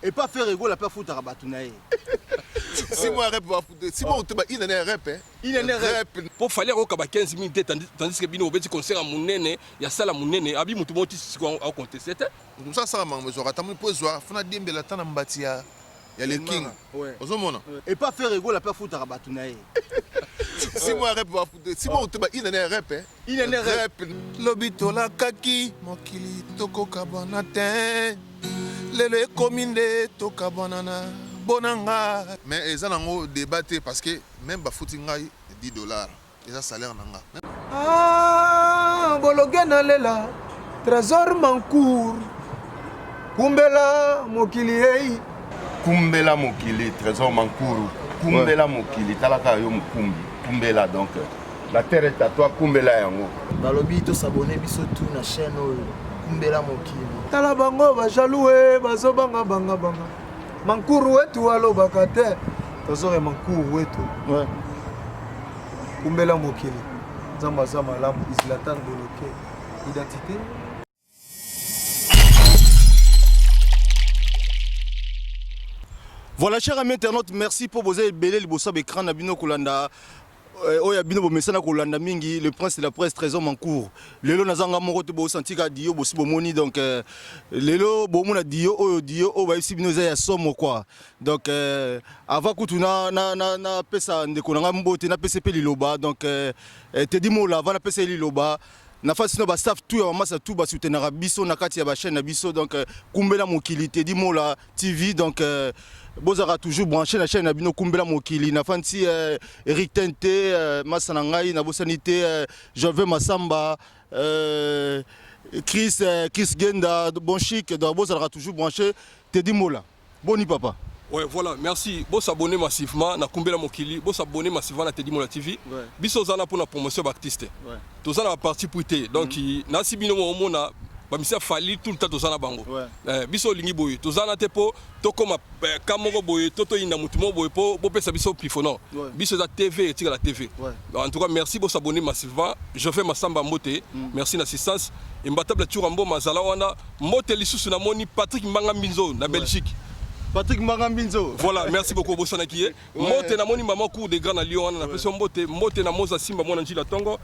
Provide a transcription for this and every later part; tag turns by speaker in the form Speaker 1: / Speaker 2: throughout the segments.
Speaker 1: Epa Ferre Gola pe afutaka batu na ye.
Speaker 2: Si moi rep va foutre. Si moi on te ba une année rep hein.
Speaker 1: Une année rep.
Speaker 3: Po Fally akoka ba 15 000 te tandis que bino bobeti concert ya munene ya salle ya munene abi mutu moko ti sikoyo ako contester te.
Speaker 2: Mutu mosusu asala makambo ezwaka ata mpo ezwa fona diembela ata na mbati ya ya le king ozo mona.
Speaker 1: Epa Ferre Gola pe afutaka batu na ye.
Speaker 2: Si moi rep va foutre. Si moi on te ba une année rep hein.
Speaker 1: Une année rep.
Speaker 2: Lobi tolakaki mokili tokokabwana te lelo ekomi nde tokabwana na bonanga. Mais eza nango debat te parce que meme bafuti ngai 10 dollars eza salaire na nga.
Speaker 4: Ah, bologe na lela Trésor Mancour kumbela mokili ei
Speaker 5: kumbela mokili Trésor Mankuru kumbela mokili tala kaka yo mokumbi kumbela donc La terre est à toi kumbela yango.
Speaker 6: Balobi to s'abonner biso tout na chaîne oyo kumbela mokili.
Speaker 4: Tala bango ba jaloux eh, bazo banga banga banga. Mankuru wetu alobaka te. Tozore mankuru wetu.
Speaker 1: Ouais.
Speaker 4: Kumbela mokili. Nzambe aza malamu Zlatan Boloke. Identité.
Speaker 1: Voilà, chers amis internautes, merci pour vos ebele liboso ya écran na bino kolanda euh, oyo ya bino bomesana kolanda mingi le prince de la presse Trésor Mancour. Lelo nazanga moko te bosanti ka dio bosi bomoni donc euh, lelo bomona dio oyo dio oyo bayebisi bino eza ya somo quoi. Donc euh, avant kutu na na na, na pesa ndeko na ngai mbote na pesa pe liloba donc euh, Teddy Mola avant na pesa ye liloba Na face na ba staff tout ya mamasa tout ba soutenaka biso na kati ya ba chaîne na biso donc euh, kumbela mokili Teddy Mola TV donc euh, bozalaka toujours branché na chaîne na bino kumbela mokili na fanti euh, Eric Tente euh, masa na ngai nabosani te euh, Jove Masamba euh, Chris euh, Chris Genda bon chic donc bozalaka toujours branché Teddy Mola Boni papa.
Speaker 3: Ouais, voilà, merci. Bo s'abonner massivement na Kumbela Mokili, bo s'abonner massivement na Teddy Mola TV.
Speaker 1: Ouais.
Speaker 3: Biso zana pour la promotion artiste.
Speaker 1: Ouais.
Speaker 3: Toza na parti pris te. Donc mm. na si bino omona ba misia Fally tout le temps toza na bango.
Speaker 1: Ouais.
Speaker 3: Eh, biso olingi boye, toza na te po tokoma eh, ka moko boye, to to inda mutu moko boye po bopesa biso pifo non.
Speaker 1: Ouais.
Speaker 3: Biso za TV etika la TV.
Speaker 1: Ouais.
Speaker 3: En tout cas, merci bo s'abonner massivement. Je fais Massamba Mbote. Mm. Merci l'assistance. Imbattable Tchoura Mboma Zala wana. Mbote lisusu namoni Patrick Mbanga Mbinzo na Belgique.
Speaker 1: Patrick Mbanga Mbinzo.
Speaker 3: Voilà, merci beaucoup obosanaki ye. Mbote namoni maman cour de grand na Lyon wana napesi yo mbote, mbote na Moza Simba mwana Njila Tongo.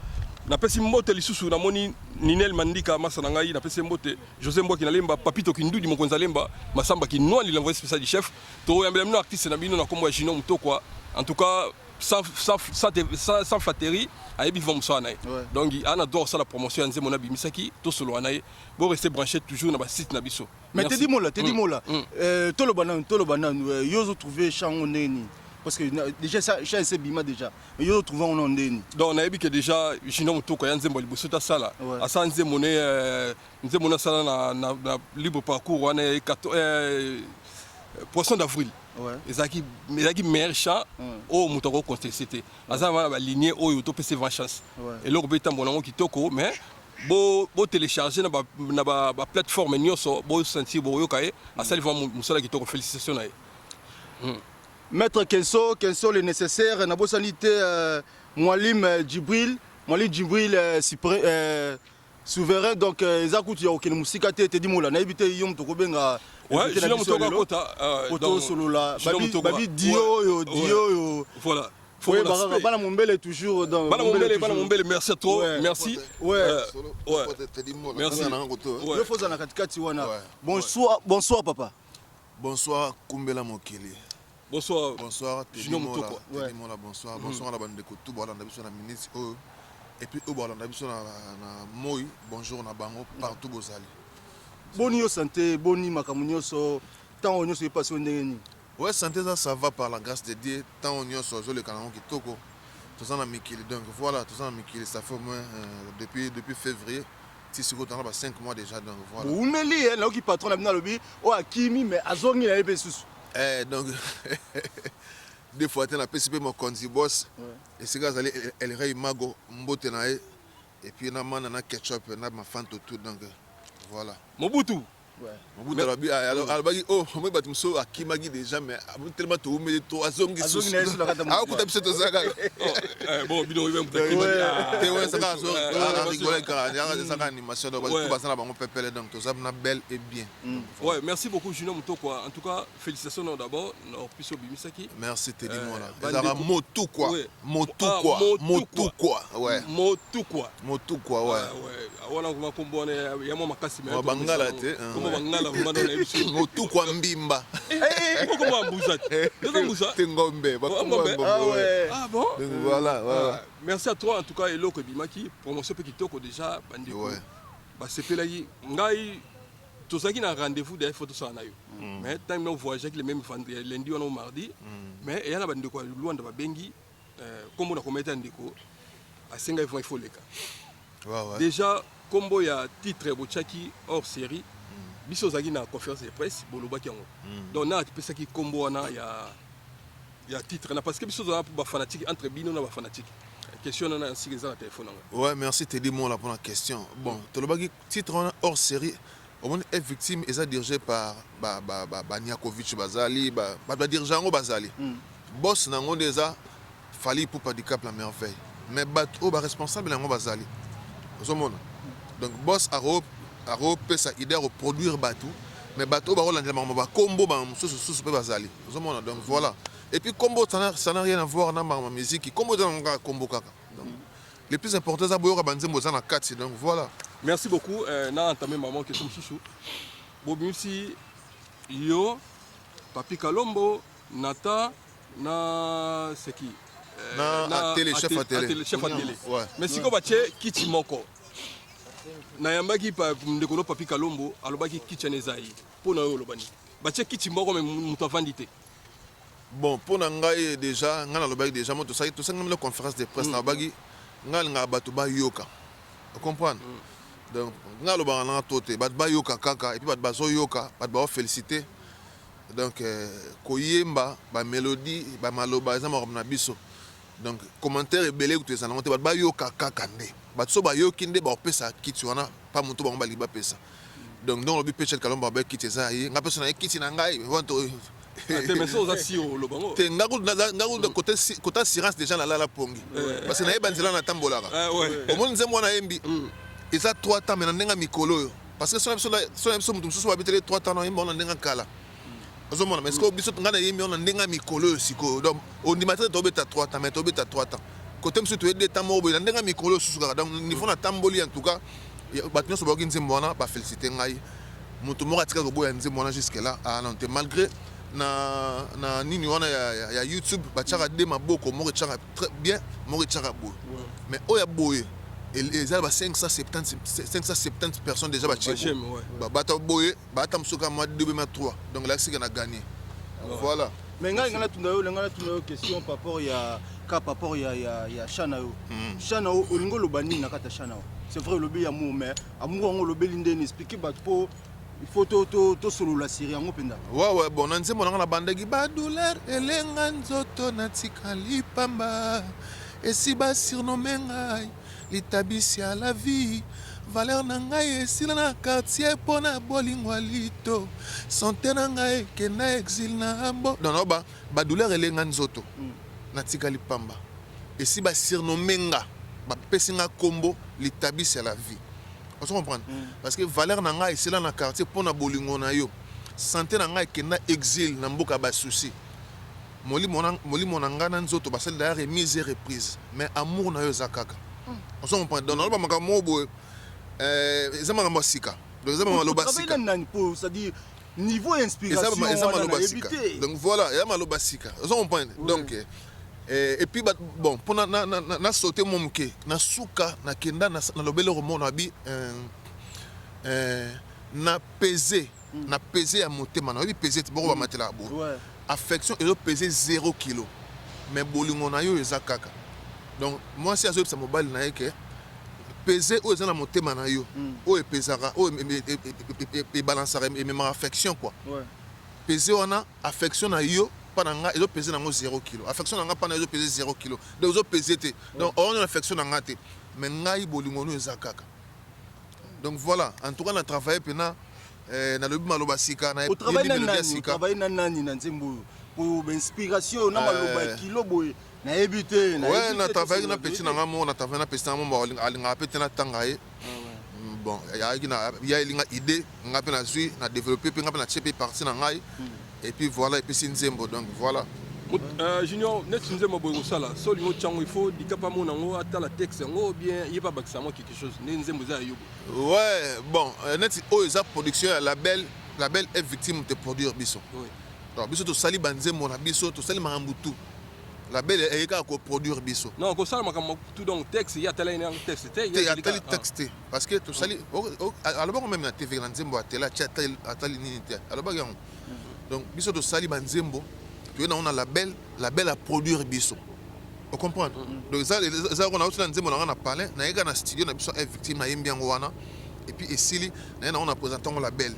Speaker 3: Napesi mbote lisusu namoni Ninel Mandika masa na ngai napesi ye mbote, José Mbwaki na Lemba, Papito Kindudi mokonzi ya Lemba, Masamba Kinwali l'envoyé spécial du chef. Tokoyambela bino artiste na bino na kombo ya Junior Mutokwa. En tout cas, sans, sans, sans, sans, sans flatterie, ayebi vraiment mosala na ye. Donc, ana droit kosala promotion ya nzembo na bimisaki, tosolola na ye. Bo rester branché toujours na ba site na biso.
Speaker 1: Mais Teddy Mola, Teddy Mola,
Speaker 3: mm.
Speaker 1: Toloba nanu, toloba nanu, yo ozo trouver chant ngo ndenge nini? Parce que déjà ça chant ese bima déjà. Mais yo ozo trouver ngo ndenge nini?
Speaker 3: Donc nayebi que déjà Junior Mutoko ya nzembo liboso ta sala.
Speaker 1: Ouais.
Speaker 3: Asa nzembo ne nzembo na sala na, na, na libre parcours wana ya poisson d'avril.
Speaker 1: Ouais.
Speaker 3: Ezalaki ezalaki meilleur chant oyo moto ako contester te. Aza wana ba lignée oyo to pese 20 chance.
Speaker 1: Ouais.
Speaker 3: Eloko pe tambola ngo kitoko mais bo bo télécharger na ba na ba, ba plateforme nyonso bo sentir boyoka ye asali vraiment mosala kitoko félicitations na ye.
Speaker 1: Maître Kenso, Kenso le nécessaire, nabosani te euh, Mwalim euh, Djibril, Mwalim Djibril euh, Cyprien, euh, souverain donc euh, eza kutu ya kokende mosika te Teddy Mola nayebi te yo moto okobenga
Speaker 3: Ouais,
Speaker 1: invité na
Speaker 3: Julien
Speaker 1: biso
Speaker 3: Mutoko
Speaker 1: lelo
Speaker 3: akota
Speaker 1: po
Speaker 3: donc,
Speaker 1: tosolola
Speaker 3: Julien
Speaker 1: babi
Speaker 3: Mutoko,
Speaker 1: babi dio
Speaker 3: ouais,
Speaker 1: oyo dio
Speaker 3: ouais.
Speaker 1: oyo
Speaker 3: Voilà. Faut
Speaker 1: oyeba
Speaker 3: respect.
Speaker 1: kaka bana mombele toujours donc
Speaker 3: Bana Mombele, bana Mombele, merci à toi,
Speaker 1: Ouais.
Speaker 3: merci.
Speaker 1: Ouais.
Speaker 3: Ouais. Merci.
Speaker 2: Merci.
Speaker 1: Yo faut ozala na katikati wana
Speaker 2: Ouais.
Speaker 1: bonsoir bonsoir papa
Speaker 2: Bonsoir Kumbela Mokili.
Speaker 3: Bonsoir.
Speaker 2: Bonsoir Teddy
Speaker 3: Junior
Speaker 2: Mola.
Speaker 3: Mutoko.
Speaker 2: Teddy Mola, bonsoir. Bonsoir na bandeko tout bolanda biso na minute oyo. Et puis oyo bolanda biso na na moi, bonjour na bango partout bozali.
Speaker 1: Boni yo santé, boni makambo nyonso, ntango nyonso epasi yo ndenge nini?
Speaker 2: Ouais, santé ça, ça va par la grâce de Dieu. Tant nyonso azoleka nango kitoko. Toza na mikili donc voilà, toza na mikili ça fait au moins euh, depuis depuis février ti sikoyo toza na ba 5 mois déjà donc voilà.
Speaker 1: Boumeli eh, nayoki patron na bino alobi oyo akimi mais azongi na ye mpe lisusu.
Speaker 2: Eh, donc deux fois te napesi mpe mokonzi boss esika azali El Rey Mago mbote na ye et puis na mana na ketchup na mafanto tout donc voilà.
Speaker 3: Mobutu.
Speaker 2: Mobutu alobi alobaki oh omoni bato mosusu akimaki déjà, mais tellement toumeli to azongi
Speaker 1: Azongi na ye
Speaker 2: susu.
Speaker 1: so na kati ya motu.
Speaker 2: Akuta biso toza kaka.
Speaker 3: Bon, bino oyebi moto
Speaker 2: Te, wana ezaka arigole kaka, ezaka animation, donc bato baza na bango pepele, donc toza na bel et bien.
Speaker 3: Ouais, merci beaucoup Junior Mutokwa. En tout cas, félicitations non, d'abord, non, biso bimisaki.
Speaker 2: Merci Teddy Mola.
Speaker 3: Bandeko-
Speaker 2: Ezalaka motu quoi. Motu
Speaker 3: Ah,
Speaker 2: quoi.
Speaker 3: motu
Speaker 2: Motu quoi, ouais.
Speaker 3: Motukwa.
Speaker 2: Motu quoi, ouais.
Speaker 3: Ah, ouais. Wana kuma kombo wana ya mwa makasi mais
Speaker 2: Mwa bangala te, hein,
Speaker 3: Kombo
Speaker 2: ouais.
Speaker 3: bangala vraiment na biso.
Speaker 2: Motu kwa mbimba.
Speaker 3: Eh, kombo ya mbuza. Toza mbuza.
Speaker 2: Te, ngombe. Bakombo
Speaker 3: Ngombe.
Speaker 2: ya ngombe,
Speaker 1: Ah
Speaker 2: ouais.
Speaker 1: ouais.
Speaker 3: Ah bon?
Speaker 2: Donc voilà.
Speaker 3: Ah, merci à toi en tout cas, eloko ebimaki, promotion mpe kitoko déjà, bandeko basepelaki. Ngai tozalaki na rendez-vous d'ailleurs, faut tosala na yo, mais ntango na voyageaki le même vendredi, lundi wana ou mardi, mais eya na bandeko ya Lwanda babengi nkombo na kometa, ndeko asengai vraiment il faut leka. Déjà nkombo ya titre botiaki hors série, biso ozalaki na conférence de presse, bolobaki yango, donc na apesaki nkombo wana ya titre na, parce que biso ozala bafanatique entre bino na bafanatique. Question wana sika eza na telefone yango.
Speaker 2: Ouais, merci Teddy Mola pour la question. Bon, tolobaki titre wana hors série. Omoni, F Victime eza dirigé par ba ba ba ba Niakovic, bazali ba ba ba dirigeant yango bazali. Boss nango nde eza Fally Ipupa du Cap la Merveille. Mais bato oyo ba responsable yango bazali. Ozomona. Donc boss akopesa idée ya koproduire bato, mais bato oyo bakolandela makambo bakombo bango mosusu susu mpe bazali. Ozomona, donc voilà. Et puis kombo, ça n'a rien à voir na makambo ya musique. Kombo eza nango kaka kombo kaka. Donc le plus important eza boyoka banzembo eza na kati, donc voilà.
Speaker 3: Merci beaucoup. Na entamé maman question mosusu. Bobimisi yo, Papi Kalombo, Nata na seki
Speaker 2: Na Atele, chef Atele.
Speaker 3: Chef Atele.
Speaker 2: Ouais.
Speaker 3: Mais sikoyo batie kiti moko. Nayambaki ndeko no Papi Kalombo, alobaki kiti wana eza ye. Mpo na oyo olobani, batie kiti moko mais moto avandi te.
Speaker 2: Bon, mpo na ngai déjà, ngai nalobaki déjà mo tosali tosangami na conférence de presse, nalobaki ngai alingaka bato bayoka, comprendre. Donc ngai alobaka nanga to te, bato bayoka kaka, et puis bato bazoyoka, bato baofélicité. Donc koyemba bamélodie, bamaloba eza makambo na biso, donc commentaire ebele kutu eza nango te. Bato bayoka kaka nde bato so bayoki nde baopesa kiti wana pa moto bango balingi bapesa. Donc ndongo lobi mpe Chel Kalombo abe kiti eza ye, ngai mpe so na ye kiti na ngai.
Speaker 3: Te, mais so oza si oloba ngo.
Speaker 2: Te, nga kutu côté assurance déjà nalala pongi, parce que nayeba nzela natambolaka. Omoni nzembo wana yembi eza 3 temps, mais na ndenge ya mikolo oyo, parce que so na biso moto mosusu babeteli 3 temps na oyemba wana ndenge kala, ozomona. Mais sikoyo biso, ngai nayembi wana ndenge ya mikolo oyo sikoyo, donc ondima te tobeta 3 temps, mais tobeta 3 temps côté mosusu toye 2 temps moko boye na ndenge ya mikolo oyo susu kaka. Donc niveau natamboli, en tout cas bato nyonso bayoki nzembo wana bafélicité ngai. Moto moko atikaki koboya nzembo wana jusque là, ah non te, malgré na nini wana ya YouTube batiaka de maboko, moko etiaka très bien, moko etiaka boye, mais oyo ya boye eza ba 570 570 personnes déjà batie. Bato boye baata mosusu kaka mwa 2 ma 3, donc elakisika na gagné, voilà.
Speaker 1: Mais ngai natunda yo question par rapport ya ka par rapport ya chant na yo. Chant na yo, olingi oloba nini na kati ya chant na yo? C'est vrai, olobi amour, mais amour yango olobeli ndeni? Explique bato mpo il faut tosolola série yango mpenza.
Speaker 2: Ouais, bon, na nzembo nanga nabandaki badouleur elenga nzoto, natikali pamba, esi basurnomme ngai litabisi ya la vie, valeur na ngai esila na quartier mpo na bolingo ya lito, santé na ngai ekenda exil na bo. Non, non, ba badouleur elenga nzoto, natikali pamba, esi basurnomme nga, bapesi nga nkombo litabisi ya la vie, ozo comprendre, parce que valeur na ngai esila na quartier mpo na bolingo na yo, santé na ngai ekenda exil na mboka ya basusi, molimo na ngai na nzoto basali daya remise et reprise, mais amour na yo eza kaka, ozo comprendre. Donc naloba makambo moko boye, eza makambo ya sika, donc eza maloba sika.
Speaker 1: Nani po, c'est-à-dire niveau inspiration?
Speaker 2: Eza maloba sika, donc voilà, eza maloba sika, ozo comprendre. Donc et puis bon, mpo na saute mo moke na suka, nakenda nalobeli eloko moko na bi na pese na pese ya motema, nayebi pese te, boko bamatelaka boye, affection ezopese 0 kilo, mais bolingo na yo eza kaka. Donc mwasi azoyebisa mobali na ye ke pese oyo eza na motema na yo, oyo epesaka, oyo ebalansaka, ememaka affection quoi, pese wana affection na yo mpa na nga ezopese nango 0 kilo, affection na nga mpa na yo ezopese 0 kilo, donc ezopese te, donc oyo affection na nga te, mais ngai bolingo no eza kaka. Donc voilà, en tout cas na travaille mpena. Eh, nalobi maloba sika na
Speaker 1: otravaille na
Speaker 2: melodie ya
Speaker 1: nani
Speaker 2: sika.
Speaker 1: otravaille na nani na nzembo oyo po bainspiration na maloba ya kilo boye nayebi te
Speaker 2: Ouais,
Speaker 1: nayebi
Speaker 2: na
Speaker 1: te,
Speaker 2: travaillaki na
Speaker 1: tosolola
Speaker 2: petit
Speaker 1: te.
Speaker 2: na nga moko, na travaille na petit na nga moko, alingaka mpe te natanga ye. Bon, ayaki na ya elinga idée, nga mpe nazwi na développer mpe nga mpe natie mpe partie na ngai. Et puis voilà, epesi nzembo, donc voilà.
Speaker 3: Junior, neti nzembo boye kosala so olingi otyango, il faut dikapa amona yango, atala texte yango ou bien ye mpe abakisa mwa quelque chose nde nzembo eza ya yo boye.
Speaker 2: Ouais, bon, neti oyo eza production ya label, label est victime de produire biso. Donc biso tosali banzembo na biso, tosali makambo tout. Label eye kaka koproduire biso.
Speaker 3: Non, kosala makambo tout, donc texte ye atala ye na texte te.
Speaker 2: Te, atali texte te, parce que tosali, alobaki même na TV na nzembo atela atie, atali nini te, alobaki yango. Donc biso tosali banzembo, toye nango na label, label aproduire biso, ocomprendre? Donc eza yango nauti na nzembo na nga na palin, nayeka na studio na biso F Victime, nayembi yango wana, et puis esili, naye nango na présente yango label,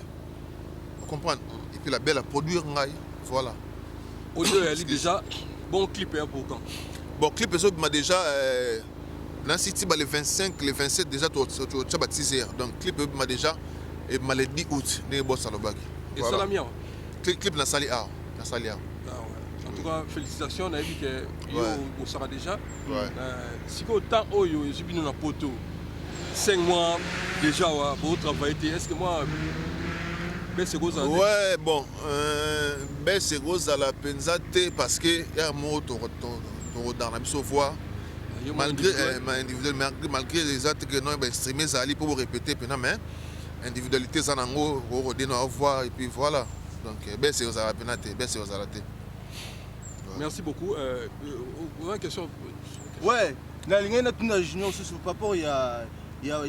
Speaker 2: ocomprendre? Et puis label aproduire ngai, voilà.
Speaker 3: Audio eyali déjà bon, clip eya pour quand?
Speaker 2: Bon, clip ezobima déjà na siti ba le 25, le 27 déjà totia ba teaser. Donc clip ezobima déjà, ebima le 10 août ndenge boss alobaki. Voilà.
Speaker 3: Esalami awa?
Speaker 2: Clip nasali awa, nasali awa.
Speaker 3: Ah ouais. En tout cas, félicitations, nayebi ke yo osaka déjà. Sikoyo temps oyo ezwi bino na poto 5 mois déjà wa botravaille te, est ce que moi baisse ekozala te?
Speaker 2: Ouais, bon, baisse ekozala mpenza te, parce que ya moko tokodar na biso voix.
Speaker 3: Yo moko
Speaker 2: malgré
Speaker 3: individuel.
Speaker 2: Ma individuel, malgré eza te ke non, bainstrument ezali mpo borépéter mpena, mais individualité eza nango, okodena na voix et puis voilà. Donc baisse ekozala mpena te, baisse ekozala te.
Speaker 3: Merci beaucoup. Une question.
Speaker 1: Ouais, nalingai natuna Junior susu par rapport ya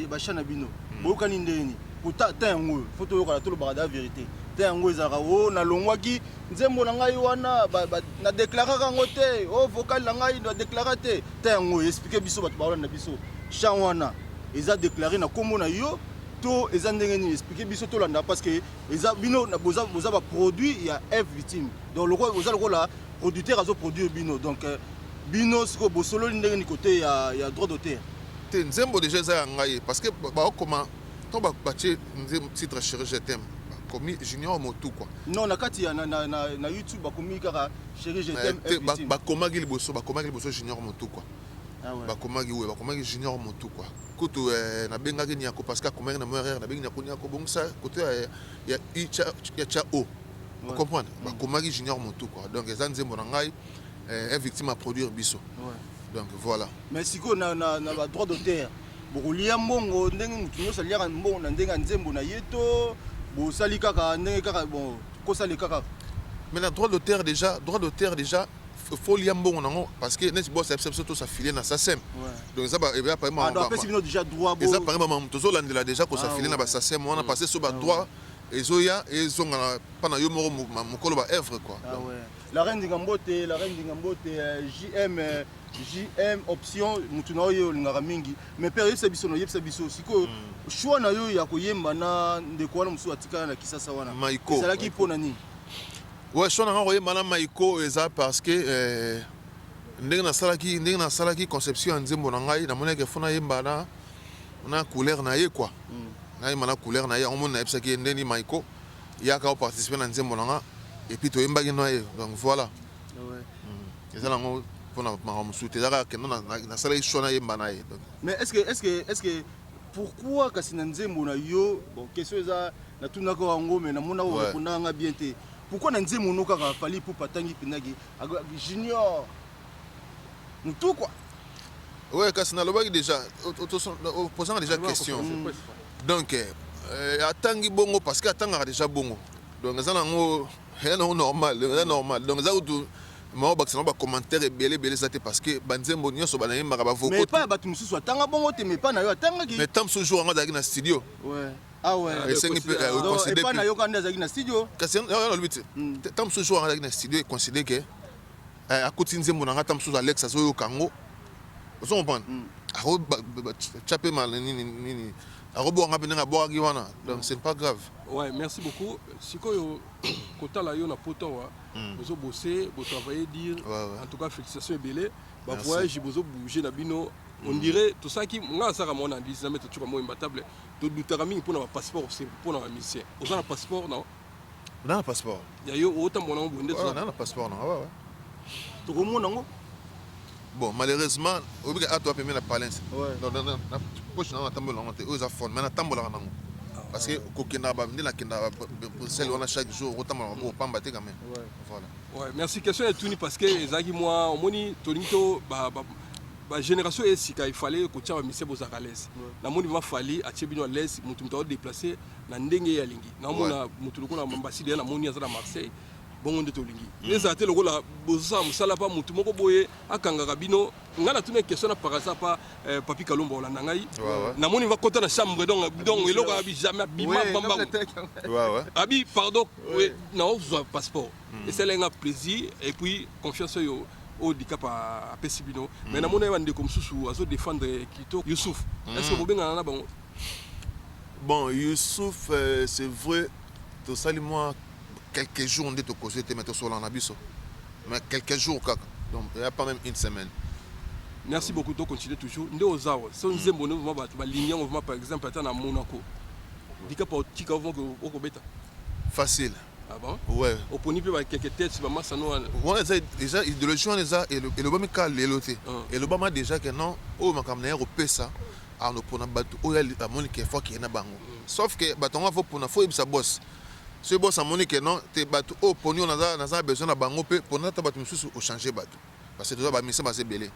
Speaker 1: bachants na bino. Boyokani ndeni kota ta yango oyo fo toyokana, tolobaka da vérité te. Yango ezalaka o nalongwaki nzembo na ngai wana, nadéclaraka yango te, o vocal na ngai nadéclara te. Ta yango oyo, explique biso, bato baolanda biso, chant wana eza déclaré na nkombo na yo to eza ndenge nini? Explique biso tolanda, parce que eza bino boza baproduit ya F Victime, donc lokola oza lokola producteur azoproduire bino. Donc bino sikoyo bosololi ndenge nini kote ya droit d'auteur?
Speaker 2: Te, nzembo déjà eza ya ngai, parce que baokoma to batie nzembo titre Chéri je t'aime, bakomi Junior Motu quoi.
Speaker 1: Non, na kati ya na YouTube bakomi kaka Chéri je t'aime.
Speaker 2: Te,
Speaker 1: F Victime.
Speaker 2: Bakomaki liboso Junior Motu quoi.
Speaker 1: Ah ouais.
Speaker 2: Bakomaki, we, bakomaki Junior Motu quoi. Kutu nabengaki Niako, parce que akomaki na mwa erreur. Nabengi Niako: "Niako, bongisa kote ya i ya tia o." Comprendre, bakomaki Junior Motu quoi. Donc eza nzembo na ngai, F Victime à produire biso. Donc voilà.
Speaker 1: Mais sikoyo na badroit d'auteur, bokolia mbongo ndenge motu nyonso aliaka mbongo na ndenge ya nzembo na ye, to bosali kaka ndenge kaka bon kosali kaka?
Speaker 2: Mais na droit d'auteur déjà, droit d'auteur déjà faut lia mbongo nango, parce que neti boss ayebisa biso tos'affilier na SACEM. Donc eza eza par
Speaker 1: Ah, donc apesi bino déjà droit
Speaker 2: eza par exemple tozolandela déjà kos'affilier na baSACEM wana, parce que so badroit ezoya, ezonga na mpa na yo moko mokolo baœuvre quoi.
Speaker 1: Ah ouais. La reine Dingambote, la reine Dingambote, JM, JM option, mutu na oyo olingaka mingi. Mais père, yebisa biso no, yebisa biso sikoyo choix na yo ya koyemba na ndeko wana mosusu atikala na Kisasa wana.
Speaker 2: Maiko.
Speaker 1: Ezalaki mpo na nini?
Speaker 2: Ouais, choix na nga koyemba na Maiko eza parce que ndenge nasalaki conception ya nzembo na ngai, namonaki fo nayemba na couleur na ye quoi. Nayemba na couleur na ye yango moni nayebisaki ye ndeni: "Maiko, yaka oparticipe na nzembo na nga." Et puis toyembaki na ye, donc voilà. Eza nango mpona makambo mosusu te, eza kaka kendo nasalaki choix nayemba na ye. Donc
Speaker 1: Mais est-ce que pourquoi kasi na nzembo na yo, bon, question eza natunaka yango, mais namonaka orépondaka nga bien te, pourquoi na nzembo no kaka Fally Ipupa atangi mpendaki Junior Mutu quoi?
Speaker 2: Ouais, kasi nalobaki déjà, opposanga déjà question. Donc atangi bongo parce que atangaka déjà bongo, donc eza nango normal, eza normal. Donc eza kutu mao bakisa nango bacommentaire ebele ebele eza te, parce que banzembo nyonso banayembaka
Speaker 1: Mais
Speaker 2: bavocaux.
Speaker 1: epai ya bato mosusu atanga bongo te, mais epai na yo atangaki.
Speaker 2: Mais tant mosusu jour yango azalaki na studio.
Speaker 1: Ouais. Ah ouais.
Speaker 2: Esengi mpe
Speaker 1: Donc
Speaker 2: oconsidère
Speaker 1: epai na yo kaka nde azalaki na studio?
Speaker 2: Kasi nalobi te, tant mosusu jour yango azalaki na studio, econsidère ke akuti nzembo na nga, tant mosusu Alex azoyoka yango, ozo comprendre, akotya mpe ma nini nini, akobwaka mpe ndenge abwakaki wana. Donc c'est pas grave.
Speaker 3: Ouais, merci beaucoup. Sikoyo kotala yo na poto awa, bozobose, botravaille dur.
Speaker 2: Ouais.
Speaker 3: En tout cas, félicitations ebele. Bavoyage bozobouge na bino, on dirait tosalaki nga asalaka mwana analyse na maître Tuka Moyemba table. Todutaka mingi mpona bapasseport, mpona bamusicien. Oza na passeport na
Speaker 2: Na na passeport.
Speaker 3: Ya yo otambola nango boye nde?
Speaker 2: Na na passeport na, ouais.
Speaker 1: Tokomona yango.
Speaker 2: Bon, malheureusement oyebi ke ato apemi na palin. Donc na poche nango natambola nango te. Oyo eza phone, mais natambolaka nango parce que kokendaka nde nakendaka Bruxelles wana chaque jour, okotambola maboko pamba te quand même. Voilà.
Speaker 3: Ouais, merci. Question etuni parce que ezalaki mwa omoni tolingi to bagénération esika il fallait kotia bamusicien bozalaka à l'aise. Namoni vraiment Fally atie bino à l'aise, motu moto aodéplace na ndenge ye alingi. Naomona motu lokola Mbaside ya namoni aza na Marseille. Bongo nde tolingi ezala te lokola bozosala mosala pa motu moko boye akangaka bino. Ngai natuni question na par hasard pa Papi Kalombo olanda ngai. Namoni bakota na chambre, donc eloko abi jamais abima bambango. Abi pardon, naozwa passeport. Esala nga plaisir et puis confiance oyo oyo Dicap apesi bino. Mais namoni ye bandeko mosusu azodéfendre kitoko Youssouf. Est ce que bobengana na bango?
Speaker 2: Bon, Youssouf, c'est vrai, tosali mwa quelques jours nde tokoze te, mais tosolana na biso, mais quelques jours kaka, donc ya pas même une semaine.
Speaker 3: Merci beaucoup. Tocontinue toujours nde oza awa so nzembo nde vraiment bato balingi yango vraiment. Par exemple, ata na Monaco, Dicap otika okobeta?
Speaker 2: Facile.
Speaker 3: Ah bon?
Speaker 2: Ouais.
Speaker 3: Oponi mpe bakeke tete bamasano wana?
Speaker 2: Wana eza eza idéologie, wana eza elobami kaka lelo te. Elobama déjà ke non, oyo makambo na ye kopesa ano mpona bato oyo amoni ke faut akende na bango, sauf ke bato yango faut mpona faut oyebisa boss. Soki boss amoni ke non te, bato oyo poni oyo naza na besoin na bango mpe mpona ata bato mosusu ochange bato, parce que toza bamusicien baza ebele.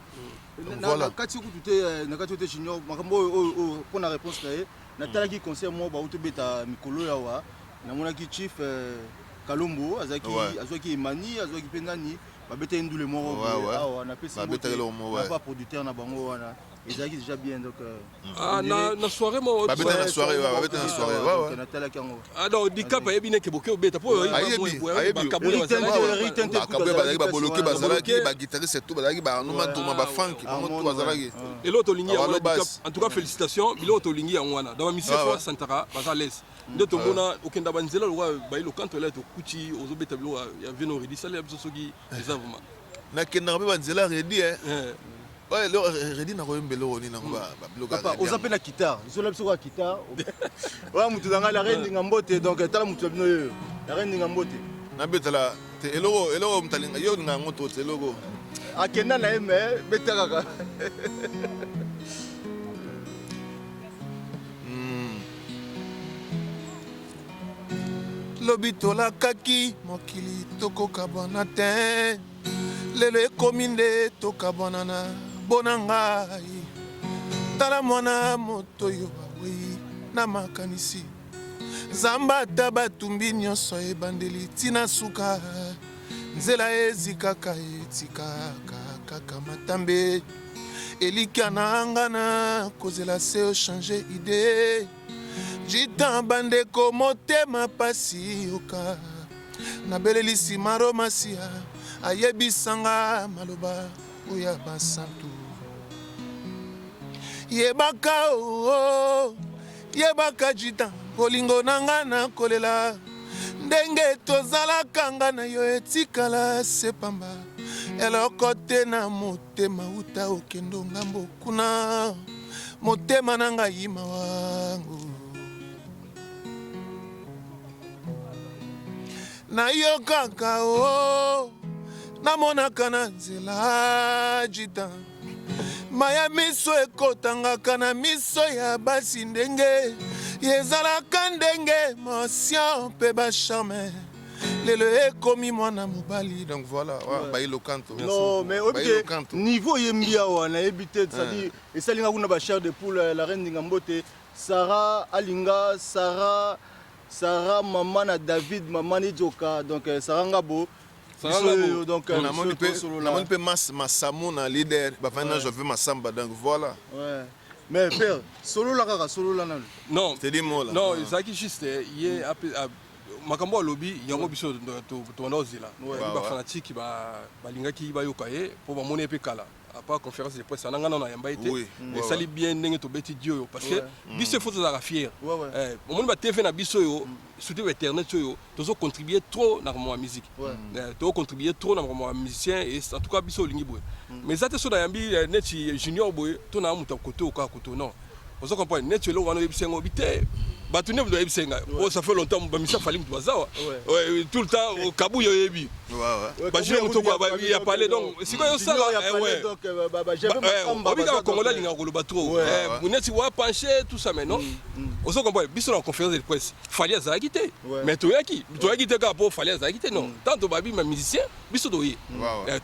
Speaker 1: Voilà. Na kati kutu te, na kati te, Junior, makambo oyo oyo mpona réponse na ye, natalaki concert moko bauti obeta mikolo yawa, namonaki Chief Kalombo azalaki, azwaki Emani, azwaki mpe nani, babetaki ndule moko awa. Napesi mbote producteur na bango wana, ezalaki déjà bien, donc
Speaker 3: Ah, na soirée moko.
Speaker 2: Babeta na soirée, babeta na soirée, ouais.
Speaker 1: Natalaki yango.
Speaker 3: Ah, donc Dicap ayebi neke boke obeta po
Speaker 2: Bakaboye bazalaki, baboloke bazalaki, baguitariste tout bazalaki, baanuma ntoma, bafank, bango tout bazalaki.
Speaker 3: Eloko tolingi yango wana. En tout cas, félicitations. Biloko tolingi yango wana dans bamusicien faut asantaka baza l'aise. Nde tomona okenda banzela lokola bayi lokanto ela tokuti ozobeta biloko ya vino redi. Salela biso soki eza vraiment.
Speaker 2: Nakendaka mpe banzela redi. Redi nakoyemba eloko nini nango? Babiloko.
Speaker 1: Oza mpe na guitare, zola biso kaka guitare oya. Mutu na ngai, la reine Ndinga Mbote. Donc tala mutu na bino oyo, la reine Ndinga Mbote.
Speaker 2: Nabetala te eloko, eloko moto alinga yo olinga yango to te eloko.
Speaker 1: Akenda na ye, mais beta kaka.
Speaker 2: Lobi tolakaki mokili tokokabwana te, lelo ekomi nde tokabwana na bona ngai. Tala mwana moto oyo awei na makanisi zamba, ata batumbi nyonso ebandeli ntina suka, nzela ezikaka etikaka kaka matambe. Elikya na nga na kozela se ochange idée jitan. Bandeko, motema pasi, yoka nabeleli nsima Romasia ayebisanga maloba oyo ya basantu. Yebaka o oh, yebaka jitan, bolingo na nga nakolela ndenge tozalaka nga na yo etikala se pamba, eloko te na motema uta okendo ngambo kuna, motema na ngai mawango. Nayokaka o namonaka na nzela jita maya miso ekotangaka na miso ya basi, ndenge ezalaka, ndenge émotion mpe bacharme, lelo ekomi mwana mobali. Donc voilà, ouais. Bayi Lokanto.
Speaker 1: Non, mais oyebi te niveau oyembi awa, nayebi te, c'est-à-dire esalinga kuna bachair de poule. La reine Ndinga Mbote, Sara alinga Sara, Sara mama na David, mama Nidjoka, donc Sara Ngabo.
Speaker 2: Donc namoni mpe Masamu na leader bafandi na Jove Masamba, donc voilà.
Speaker 1: Ouais. Mais père, solola kaka, solola nanu.
Speaker 3: Non.
Speaker 2: C'est des mots là.
Speaker 3: Non, ezalaki juste ye makambo alobi yango, biso tobanda kozela bafanatike balingaki bayoka ye mpo bamoni ye mpe kala à part conférence de presse ana nga nano nayamba ye te. Esali bien ndenge tobeti di oyo, parce que biso efo tozalaka fier. Omoni ba TV na biso oyo, surtout ba internet oyo, tozocontribue trop na makambo ya musique, tozocontribue trop na makambo ya musicien. Et en tout cas biso olingi boye, mais eza te so nayambi neti Junior boye to na moto ya kote oyo kaka kote. Non. Ozo comprendre neti eloko wana oyebisi yango obi te bato nde moto bayebisa ngai oh ça fait longtemps bamisa fali moto bazawa tout le temps kabuya oyebi bajule moto ya palais donc sikoyo osala obi kaka congolais alingaka koloba trop neti wa penche tout ça mais non ozo comprendre biso na conférence de presse fali azalaki te mais toyaki toyaki te kaka mpo fali azalaki te non tant tobabi ma musicien biso toye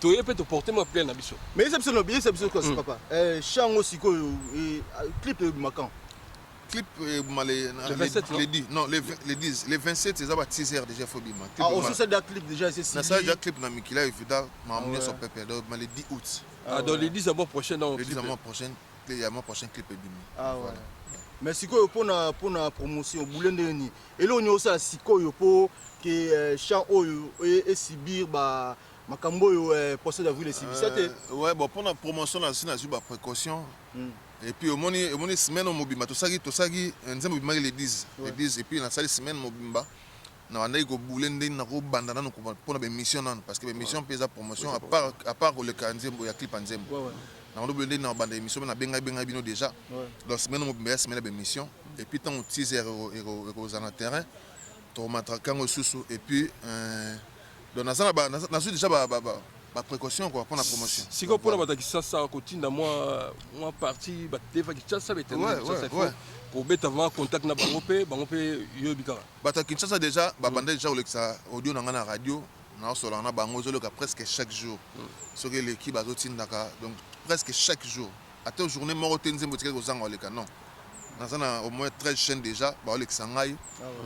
Speaker 3: toye mpe toporte mwa plein na biso.
Speaker 1: Mais yebisa biso no yebisa biso kasi papa eh shango sikoyo eh, clip ebima quand?
Speaker 2: Clip ebima le,
Speaker 3: le 27
Speaker 2: le, le, non le, le 10 le 27 eza ba 6 heures déjà faut bima.
Speaker 1: Ah ososala déjà clip déjà c'est
Speaker 2: si. Nasala déjà clip na mikila evida makambo nyonso pepe donc ebima le 10 août.
Speaker 3: Ah donc le 10 ya mois prochain donc
Speaker 2: le 10 ya mois prochain ya mois prochain clip ebimi.
Speaker 1: Ah ouais. Mais sikoyo pona pona promotion boule ndenge nini? Eloko nini osala sikoyo po ke chant oyo e subir ba Makambo oyo eh, poisson d'avril esibisa te.
Speaker 2: Euh, ouais, bon, pona promotion na si nazwi ba précaution. Et puis omoni omoni semaine mobimba tosaki tosaki euh, nzembo ebimaki le 10 le 10 et puis nasali semaine mobimba nabandaki kobule ndenge nakobanda nanu mpona baémission nanu parce que baémission mpe eza promotion à part à part koleka nzembo ya clip ya nzembo nakobanda bule ndenge nakobanda émission mpe nabengai bengai bino déjà donc semaine mobimba ya semaine ya baémission et puis ntango 6 heures ekozala na terrain tokomatraka yango lisusu et puis euh, Donc naza na ba nazui déjà ba ba ba précaution quoi pona promotion.
Speaker 3: Sikoyo pona bato ya Kisasa kotinda mwa mwa partie ba teva Kinshasa ba eternel Kinshasa il faut kobeta vraiment contact na bango pe bango pe yoyebi kaka.
Speaker 2: Bato ya Kinshasa déjà ba banda déjà kolekisa audio na nga na radio naosolaka na bango ezoleka presque chaque jour soki eleki bazotindaka donc presque chaque jour ata journée moko te nzembo etikali kozanga koleka non naza na au moins 13 chaînes déjà baolekisa ngai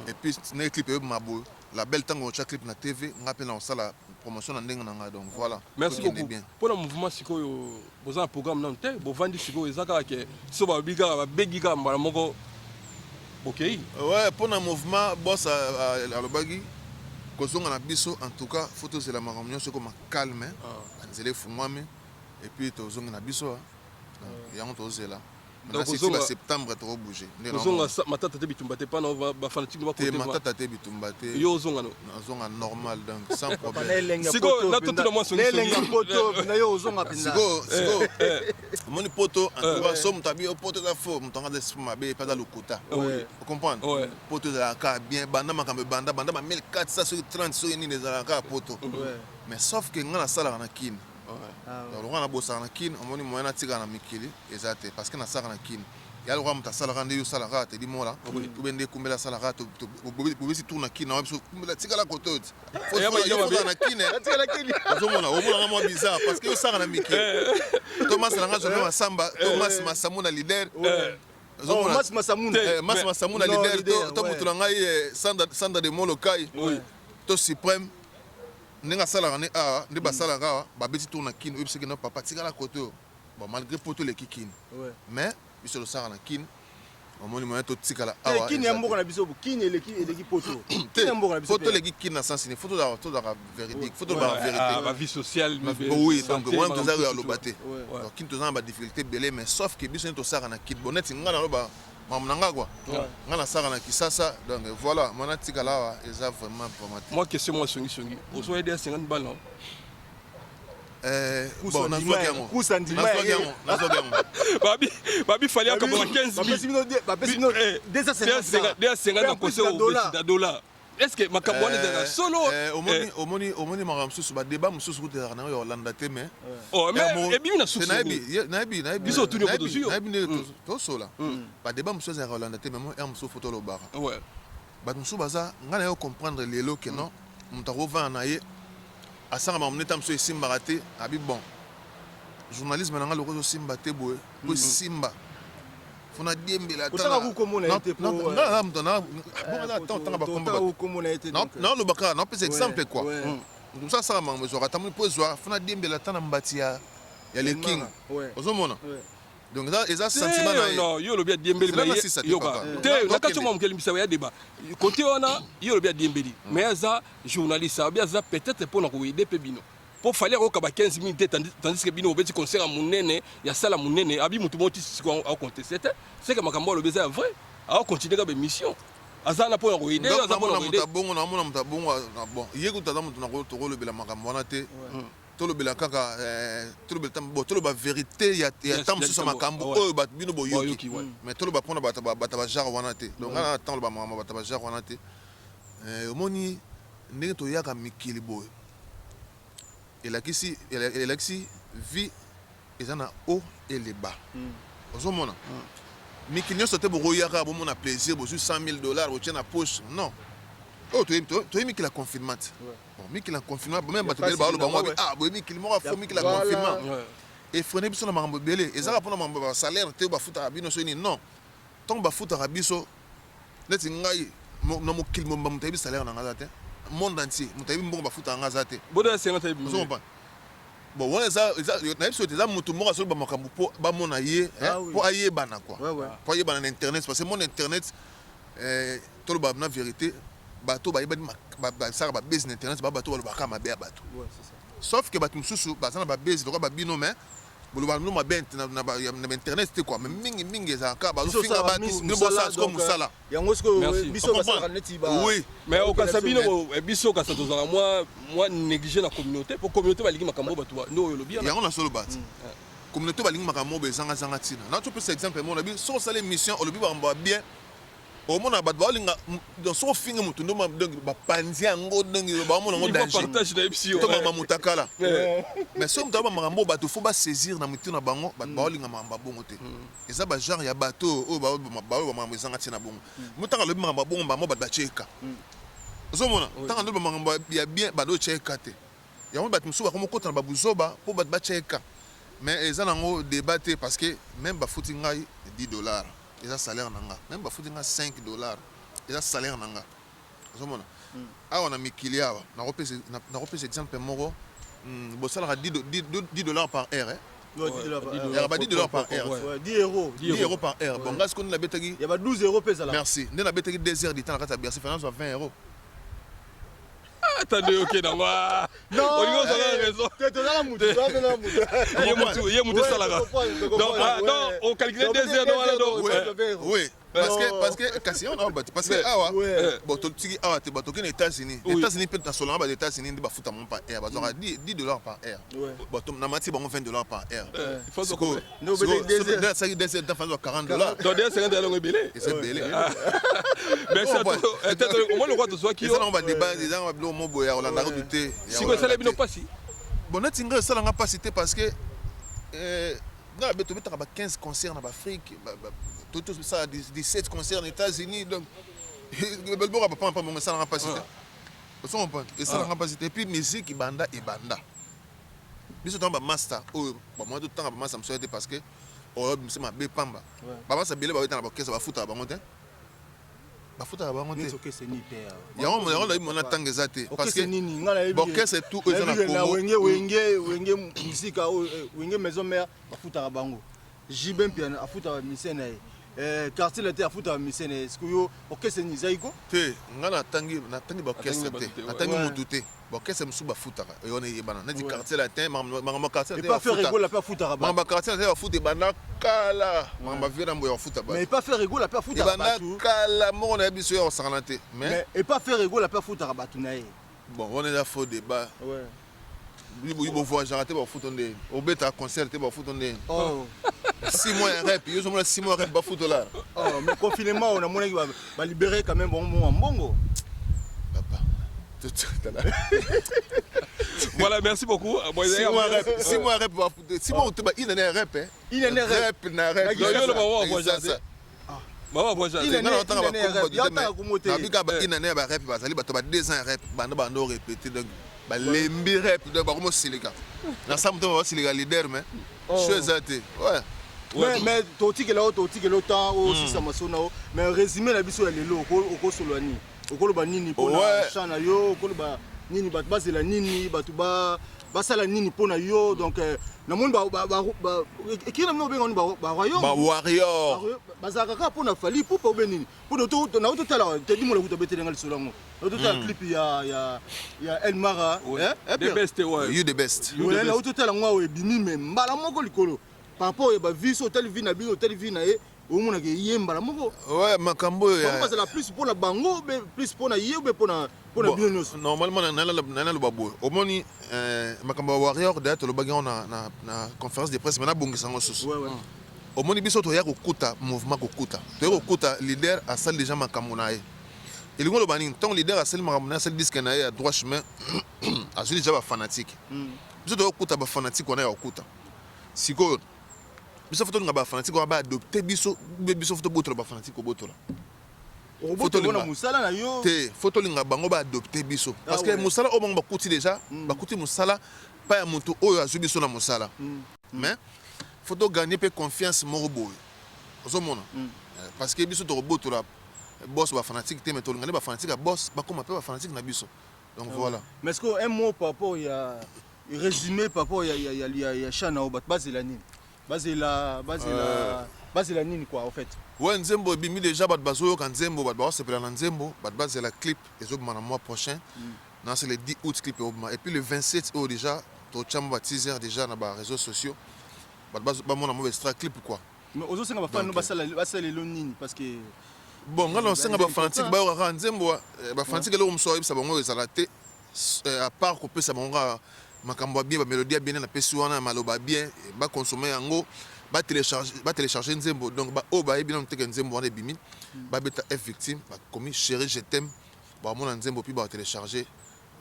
Speaker 2: et puis ndenge clip eyobima boye La belle tango otia clip na TV nga pe nakosala promotion na ndenge na nga donc voilà.
Speaker 3: Merci beaucoup. Bien. Pona mouvement sikoyo boza na programme nanu te bovandi sikoyo eza kaka ke so balobi kaka babengi kaka mbala moko bokei.
Speaker 2: Ouais pona mouvement boss alobaki kozonga na biso en tout cas faut tozela makambo nyonso ekoma calme ah. banzela efungwami et puis tozongi na biso donc yango tozela.
Speaker 3: Donc kozonga
Speaker 2: septembre toko bouger.
Speaker 3: Kozonga matata te bitumba te pana ba fanatique ba
Speaker 2: côté. Matata te bitumba te.
Speaker 3: Yo ozonga no.
Speaker 2: Nazonga normal donc sans problème.
Speaker 3: Siko na totuna mwa songi songi.
Speaker 1: Elenga poto na yo ozonga penza.
Speaker 2: Siko siko omoni poto en tout cas so moto abi poto eza faux moto anga esprit mabe pe aza lokuta. Comprendre? Poto ezalaka bien banda makambo ebanda banda ba 1400 soki 30 soki nini ezalaka poto. Mais sauf que nga nasalaka na Kin. Donc lokola nabosaka na Kin omoni moyen natikala na mikili eza te parce que nasalaka na Kin. Ya lokola moto asalaka nde yo osalaka Teddy Mola ou bien nde Kumbela asalaka bobesi tour na Kin na biso Kumbela tikala kote oyo faut na Kin ozomona omona nga mwa bizarre parce que yo osalaka na mikili. Thomas na nga Jovin Masamba Thomas Masamuna leader
Speaker 1: Oh, Mas Masamuna.
Speaker 2: Eh, Mas Masamuna leader to moto na ngai eh, Sandra de Molokai to Supreme Ndenge asalaka nde awa nde basalaka awa babeti tour na kin oyebisaki no papa tikala kote oyo bon malgre poto eleki kin mais biso tosalaka na kin omoni moyen totikala awa
Speaker 1: kin ya mboka na biso kin eleki eleki poto kin ya mboka na biso
Speaker 2: poto eleki kin na sens ni faut tozalaka tozalaka véridique faut tolobaka vérité
Speaker 3: ba vie sociale
Speaker 2: oui donc wana toza ya loba te donc kin toza na ba difficulté ebele mais sauf que biso nde tosalaka na kin bon neti nga naloba Makambo na nga quoi. Nga nasaka na Kisasa donc voilà moi natikala awa eza vraiment vraiment te.
Speaker 3: Moi question moi songi songi. Ozo aider 50 balles non?
Speaker 2: Eh, bon, nazwaki yango. Nazwaki yango, nazwaki yango.
Speaker 3: Babi, babi fallait akabona 15 000.
Speaker 1: Bapesi bino 250
Speaker 3: 250 na conseil na dollar. Est-ce que makambo wana ezalaka eh, solo?
Speaker 2: Eh, omoni eh. omoni omoni makambo mosusu ba débat mosusu kutu ezalaka nango ya kolanda te mais
Speaker 3: oh, mais ebimi na source
Speaker 2: nayebi nayebi nayebi
Speaker 3: biso otuni ko tozwi yo
Speaker 2: nayebi ndenge tosola ba débat mosusu ezalaka kolanda te mais moi heure mosusu faut tolobaka bato mosusu baza ngai nayo comprendre lelo ke non moto akovanda na ye asanga makambo neta mosusu esimbaka te abi bon journalisme na ngai lokola ezosimba te boye po esimba Faut na diembela ata
Speaker 1: Kotanga ku kombo na ye te po
Speaker 2: nga na moto na bongo na temps tanga ba kombo
Speaker 1: ba kombo na ye te
Speaker 2: na loba kaka na pesa exemple quoi moto mosusu asala makambo ezwaka ata moni po ezwa faut na diembela ata na mbati ya ya le king ozomona donc eza eza sentiment na ye
Speaker 3: non yo olobi adiembeli mais yoka te na kati mwa mokeli mbisa ya débat côté wana yo olobi adiembeli mais aza journaliste abi aza peut-être pona ko aider pe bino Po Fally akoyoka ba 15 mille te tandis que bino bobeti concert ya munene ya salle ya munene abi mutu moko ti sikoyo ako contester te c'est que makambo alobi eza ya vrai ako continuer kaka ba emission aza wana pona ko aider aza pona ko aider
Speaker 2: bongo na mona mutu abongo bon ye kutu aza mutu na tokolobela makambo wana te. Tolobela kaka eh, tolobela tam- bon, toloba vérité ya ya
Speaker 3: Yes,
Speaker 2: ntango
Speaker 3: ya
Speaker 2: mosusu ya
Speaker 3: likambo,
Speaker 2: makambo
Speaker 3: ouais.
Speaker 2: oyo bato bino boyoki.
Speaker 3: Boyoki, ouais.
Speaker 2: Mais toloba mpona bato bato ba genre wana te. Donc nga na ntango loba makambo bato ba genre wana te. Eh, omoni ndenge toyaka mikili boye, elakisi vie eza na haut et le bas. Ozomona mikili nyonso te bokoyaka bomona plaisir, bozwi 100 000 $ botie na poche. Non, oyo toyebi mikili ya confinement te. Bon, mikili ya confinement, même bato ebele baoloba ngo ah boye mikili moko afo mikili ya confinement efreiner biso na makambo ebele. Ezaka mpona makambo ya basalaire te oyo bafutaka bino so nini. Non, ntango bafutaka biso, neti ngai na mokili mobimba moto ayebi salaire na ngai aza te. Monde entier moto ayebi mbongo bafutaka ngai aza te.
Speaker 3: Bodo ya 50 yebi.
Speaker 2: Ozo comprendre? Bon, wana eza nayebi soki eza moto moko azoloba makambo mpo bamona ye, eh, mpo ayebana quoi, mpo ayebana na internet, parce que monde internet, eh, toloba na vérité, bato bayebani basalaka babase na internet, ba bato balobaka mabe ya bato, sauf que bato mosusu baza na babase lokola babino, mais boloba bino mabe na bainternet te quoi. Mais mingi mingi ezalaka bazofinga bato nde bosala sikoyo mosala.
Speaker 1: Yango sikoyo
Speaker 3: Merci.
Speaker 1: biso basalaka neti ba
Speaker 2: Oui.
Speaker 3: Mais okasa bino biso okasa tozala mwa négligé na communauté, po communauté balingi makambo oyo bato nde oyo olobi wana.
Speaker 2: Yango nasoloba ti communauté balingi makambo oyo ezangazanga ntina. Natopesa exemple moko na biso: soki osala émission, olobi makambo ya bien, omona bato baolinga. Donc soki ofingi motu nde donc bapanzi yango, donc baomona yango
Speaker 3: Il faut
Speaker 2: danger.
Speaker 3: partage na yebisi yo.
Speaker 2: To makambo motakala. Mais soki moto aloba makambo oyo bato faut basaisir na mitu na bango, bato baolinga makambo ya bongo te. Eza bagenre ya bato oyo baoyo makambo ezanga ntina bongo. Mo ntango alobi makambo ya bongo, bango bato batie eka. Ozomona, ntango alobi makambo ya bien, bato oyo tie eka te. Yango bato mosusu bakomi okota na babuzoba mpo bato batia eka. Mais eza nango débat te, parce que même bafuti ngai 10 $, eza salaire na nga. Même bafuti ngai 5 $, eza salaire na nga. Ozomona awa na mikili awa, nakopesa exemple moko. Bosalaka 10 $ par heure, eh?
Speaker 1: Ouais, 10 dollars par heure.
Speaker 2: Yaka ba 10 $ par heure.
Speaker 1: Ouais, 10 euros.
Speaker 2: 10 euros par heure. Bon, ngai sikoyo nde nabetaki
Speaker 1: Ya ba 12 euros mpe ezalaka.
Speaker 2: Merci. Nde nabetaki 2 heures du temps na kati ya Bercy, finance 20 euros.
Speaker 3: Attendez, ok, nango olingi ozala na raison.
Speaker 1: Te, tozala mutu, tozala na mutu.
Speaker 3: Ye mutu esalaka. Donc, ah, donc ocalcule 2 heures, donc wana donc
Speaker 2: Oui, parce que kasi yango na bato, parce que awa, bon, totiki awa te, bato okende États-Unis. États-Unis mpe nasolanga bato États-Unis nde bafuta bango par heure, bazwaka 10 $ par heure. Bon, na mati bango 20 $ par heure.
Speaker 3: Il faut
Speaker 2: Sikoyo,
Speaker 1: Nde obetaki 2 heures.
Speaker 2: nde nasalaki 2 heures, ntango 40 $.
Speaker 3: Donc déjà 50 yango ebele.
Speaker 2: Eza ebele.
Speaker 3: Merci à toi. Peut-être omoni lokwa tozwaki
Speaker 2: Eza
Speaker 3: yo.
Speaker 2: nango badébat, eza nango babiloko mo boye ya kolandaka kutu te, ya
Speaker 3: Sikoyo esala
Speaker 2: kolanda
Speaker 3: bino
Speaker 2: te.
Speaker 3: mpasi?
Speaker 2: Bon, neti ngai esalanga mpasi te, parce que ngai abe tobetaka ba 15 concert na baafrike, tosala 17 concert na États-Unis. Donc boka bapamba bongo, esalanga mpasi te. Ozo comprendre? Esalanga mpasi te. Et puis musique ebanda ebanda biso ntango bamaster oyo bamwa totanga bamaster mosusu te, parce que oyo bimisa mabe pamba. Bamaster ebele babeta na baorchestre, bafutaka bango te, bafutaka bango te.
Speaker 1: Neti orchestre nini te awa?
Speaker 2: Yango nayebi mona ntango eza te, parce que
Speaker 1: Orchestre nini nga nayebi?
Speaker 2: Baorchestre tout oyo eza na
Speaker 1: Nayebi na
Speaker 2: Congo.
Speaker 1: Wenge musika oyo, Wenge Maison Mère bafutaka bango. JB Mpiana afutaka musicien na ye. Quartier Latin afutaka musicien na ye. Sikoyo orchestre nini ezali ko?
Speaker 2: Te, nga natangi baorchestre
Speaker 3: Atangi
Speaker 2: te.
Speaker 3: bato te, ouais.
Speaker 2: Natangi motu te. Baorchestre mosusu bafutaka, oyo wana eyebana neti Quartier Latin, makambo ya Quartier Latin
Speaker 1: Epa Ferre
Speaker 2: bafuta.
Speaker 1: Gola mpe afutaka
Speaker 2: Makambo
Speaker 1: bato.
Speaker 2: ya Quartier Latin bafuta ebanda kala. Makambo ya vieux na mboya bafuta
Speaker 1: Mais
Speaker 2: bato.
Speaker 1: epa Ferre Gola mpe afutaka
Speaker 2: Ebanda
Speaker 1: bato.
Speaker 2: kala moko nayebi biso ya kosangana te, mais
Speaker 1: Mais epa Ferre Gola mpe afutaka bato na ye.
Speaker 2: Bon, wana eza faux débat. Bovoyageaka te, bafuta nde. Obetaka concert te, bafuta nde.
Speaker 1: Oh.
Speaker 2: 6 mois ya rep, yo ozomona 6 mois ya rep bafutola.
Speaker 1: Oh, mais confinement oyo namonaki balibérer quand même bango mwa mbongo.
Speaker 2: Papa.
Speaker 3: Voilà, merci beaucoup. Bon,
Speaker 2: 6 mois rep, 6 mois rep, 6 mois te, ba une année ya rep, hein.
Speaker 1: Une année rep.
Speaker 2: Rep na rep.
Speaker 3: Yo, yo,
Speaker 2: Na
Speaker 3: voyage.
Speaker 2: Kinshasa.
Speaker 3: Baba voyage.
Speaker 1: Une année,
Speaker 2: Nga na
Speaker 1: une année ya rep. Ya otanga kombo te.
Speaker 2: Nabika ba une année ya barep, bazali bato ba 2 ans ya rep, banda orépété, donc balembi rep, donc bakomi osilika na sa moto basilika leader, mais
Speaker 1: Oh.
Speaker 2: show eza te, ouais.
Speaker 1: Mais totikela oyo, totikela yo temps osisa maso na yo. Mais résumé na biso ya lelo, okosolola nini, okoloba nini mpona champ na yo? Okoloba nini? Bato bazela nini? Bato basala nini mpona yo? Donc namoni ekiri na bino obenga nini, baroyaume?
Speaker 2: Bawarrior.
Speaker 1: Bazalaka kaka mpona Fally Ipupa obe nini? Mpo na totala Tedi Mola kuta obetelenga lisolo yango, na totala clip ya El Mara, eh, eh,
Speaker 3: The
Speaker 1: Pierre?
Speaker 3: best, ouais.
Speaker 2: You the best.
Speaker 3: You the
Speaker 1: Na
Speaker 3: best.
Speaker 1: totala ngo awa ebimi, me mbala moko likolo par rapport ya bavi. So otali vie na bino, otali vie na ye. Omonaka ye mbala moko.
Speaker 2: Ouais, makambo oyo
Speaker 1: Bango bazala plus mpo na bango be plus mpo na ye be mpo na mpo na bino nyonso.
Speaker 2: Normalement na naloba boye, omoni euh, makambo ya warrior d'ailleurs tolobaki yango na, na, na conférence de presse, mais nabongisa yango susu. Omoni biso toya kokuta mouvement, kokuta toya kokuta leader asali déjà makambo na ye. Elingi oloba nini? Ntango leader asali makambo na ye, asali disque na ye ya droit chemin, azwi déjà bafanatique. Biso toya kokuta bafanatique wana ya kokuta sikoyo. Biso faut tolinga bafanatique wana baadopte biso, be biso faut tobotola bafanatique, kobotola
Speaker 1: okobotola mosala na yo
Speaker 2: te. Faut tolinga bango baadopte biso parce que mosala oyo bango bakuti déjà, bakuti mosala pa ya moto oyo azwi biso na mosala. Mais faut togagner mpe confiance moko boye, ozomona, parce que biso tokobotola boss bafanatique te, mais tolinga nde bafanatique ya boss bakóma mpe bafanatique na biso. Donc voilà.
Speaker 1: Mais est-ce que un mot par rapport ya résumé, par rapport ya chant na yo, bato bazela nini? Bazela nini quoi, en fait?
Speaker 2: Ouais, nzembo ebimi déjà, bato bazoyoka nzembo, bato bazosepela na nzembo. Bato bazela clip ezobima na mois prochain. Na c'est le 10 août clip ezobima, et puis le 27 oyo déjà totya mo ba teaser déjà na baréseaux sociaux, bato bamona mo baextra clip quoi.
Speaker 1: Mais ozosenga bafani basala elo nini? Parce que
Speaker 2: Bon, nga na osenga bafanatique bayokaka nzembo. Bafanatique, eloko mosusu oyebisa bango ezala te à part kopesa bango kaka makambo ya bien, bamélodie ya bien napesi wana ya maloba ya bien, baconsommer yango, batélécharge nzembo. Donc oyo bayebi nano teke nzembo wana ebimi, babeta F Victime, bakomi "Chéri je t'aime", bamona nzembo mpi batélécharge.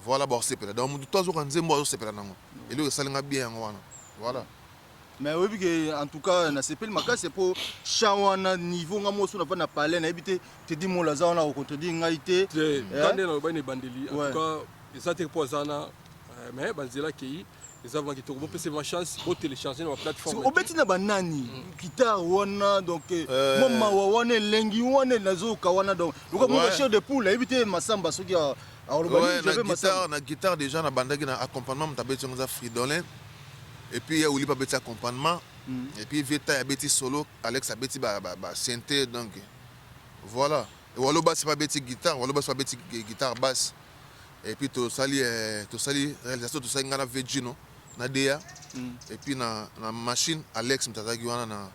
Speaker 2: Voilà, baosepela. Donc motu to azoka nzembo azosepela nango, eloko esalinga bien yango wana. Voilà.
Speaker 1: Mais oyebi ke en tout cas nasepeli makasi mpo chant wana, niveau nga moso nava na palais, nayebi te. Tedi Mola aza wana, kocontredire ngai te.
Speaker 3: Nga nde nalobai na ebandeli, en tout cas eza te mpo aza na, mais banzela akei eza vraiment kitoko. Bopesa ma chance, botélécharge na baplateforme.
Speaker 1: Obeti na banani guitare wana? Donc mwa mawa wana, elengi wana nazoyoka wana, donc lokola mwa chair de poule, ayebi te Masamba soki akoloba
Speaker 2: nini. Na guitare déjà nabandaki na accompagnement, moto abeti yango eza Fridolin, et puis ye Olipe abeti accompagnement, et puis Veta abeti solo, Alex abeti basynthé. Donc voilà, Walo basi babeti guitare, Walo basi babeti guitare basse, et puis tosali réalisation, tosali ngai na Vegino na Dea, et puis na machine Alex moto azalaki wana na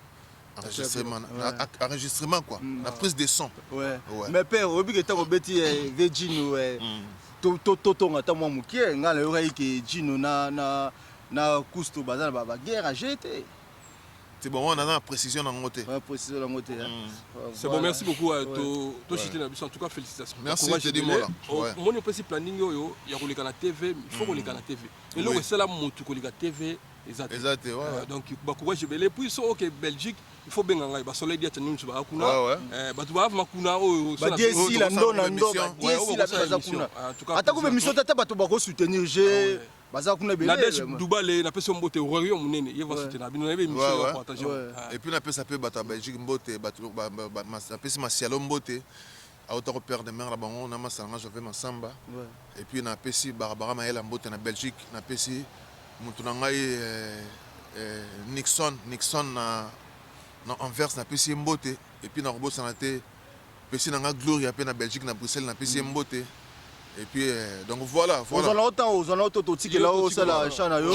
Speaker 2: enregistrement, na enregistrement quoi, na prise de son.
Speaker 1: Ouais. Mais père, oyebi ke ntango obeti Vegino, totonga ata mwa mokie, ngai nayokaki ke Gino na Kusto baza na baguerre age te.
Speaker 2: Te, bon, wana naza na précision nango te.
Speaker 1: Précision nango te.
Speaker 3: C'est bon, merci beaucoup. Tochite na biso, en tout cas félicitations.
Speaker 2: Merci, Teddy Mola.
Speaker 3: Omoni, opesi planning oyo ya koleka na TV, il faut koleka na TV. Eloko esala motu koleka TV eza
Speaker 2: te. Eza te.
Speaker 3: Donc bacourage ebele. Puis so oke Belgique, il faut benga ngai, basoleil diata nyonso baa kuna, bato baa vraiment kuna oyo.
Speaker 1: Badiesila ndo na ndo, badiesila baza kuna, ata ko bémission, ata bato bakosoutenir je baza kuna.
Speaker 3: Nadege Dubale, napesi yo mbote, royo monene ye va soutenir bino, nayebi émission ya partage.
Speaker 2: Et puis napesa mpe bato ya Belgique mbote, bato napesi Masialo mbote, auta koperdre mare na bango na masala nga Jove Masamba. Et puis napesi Barabara Mayela mbote na Belgique, napesi motu na ngai Nixon, Nixon na Anvers, napesi ye mbote. Et puis nakobosana te pesi na nga Gloria mpe na Belgique, na Bruxelles, napesi ye mbote. Et puis donc voilà, voilà.
Speaker 1: Ozala otan, ozala oto, totikela osala chant na yo.